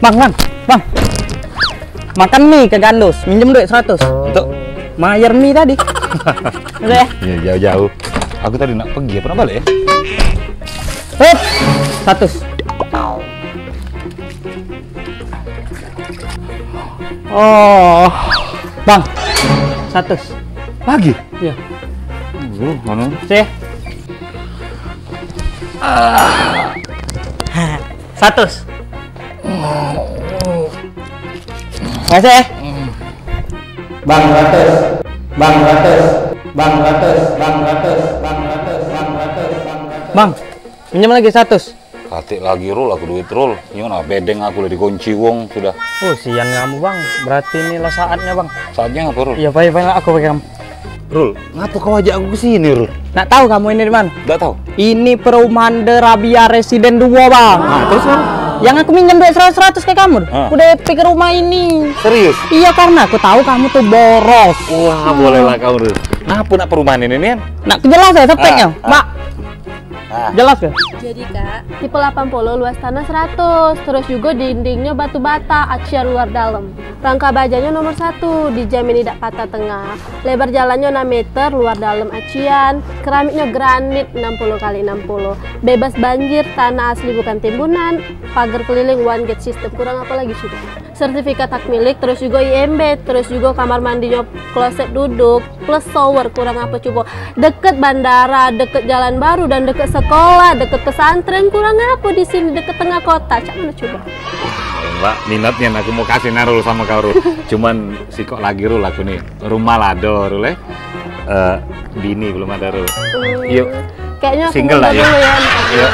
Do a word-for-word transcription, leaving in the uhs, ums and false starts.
Bang, bang, bang. Makan mie ke Gandus, minjem duit seratus. Untuk? Mayar mie tadi. Udah ya? Iya, jauh-jauh. Aku tadi nak pergi apa nak balik ya? Hup, seratus. Oh, bang, seratus. Lagi? Iya. Aduh, mana? Sih. Seratus. Makasih ya. Bang, seratus. Bang, seratus. Bang, seratus. Bang, seratus. Bang, seratus. Bang, seratus. Bang, seratus. Bang, minjem lagi seratus. Katik lagi, Rul, aku duit, Rul. Ini kan bedeng aku lah dikunci wong sudah. Oh, sian kamu, Bang. Berarti ini lah saatnya, Bang. Saatnya apa, Rul? Iya, baik, baik, aku pegang. Rul, ngapa kau ajak aku ke sini, Rul? Nak tahu kamu ini di mana? Nggak tahu. Ini perumahan The Rabia Residen dua, Bang. Nah, terus, Rul? Yang aku minjem duit seratus, seratus ke kamu. Ah. Udah epic rumah ini. Serius? Iya, karena aku tahu kamu tuh boros. Wah, boleh lah kau, Rul. Ngapa nak perumahan ini, Nian? Nak jelas ya, speknya, ah, ah. Mbak. Ah. Jelas ya? Jadi, Kak, tipe delapan puluh, luas tanah seratus, terus juga dindingnya batu bata, acian luar dalam. Rangka bajanya nomor satu, dijamin idak patah tengah. Lebar jalannya enam meter, luar dalam acian, keramiknya granit enam puluh kali enam puluh. Bebas banjir, tanah asli bukan timbunan, pagar keliling one gate system, kurang apa lagi coba? Sertifikat hak milik, terus juga I M B, terus juga kamar mandinya kloset duduk, plus shower, kurang apa coba? Deket bandara, deket jalan baru, dan deket sekolah, deket pesantren, kurang apa di sini, deket tengah kota, cak mana coba? Mbak, minat nian aku mau kasih narul sama kau, Rul. Cuman sikok lagi, Rul, aku nih. Rumah lah ado, Rul, eh. Eh, bini belum ada, Rul. Hmm. Yuk. Kayaknya aku single lah, mundur ya. Dulu ya. Yuk.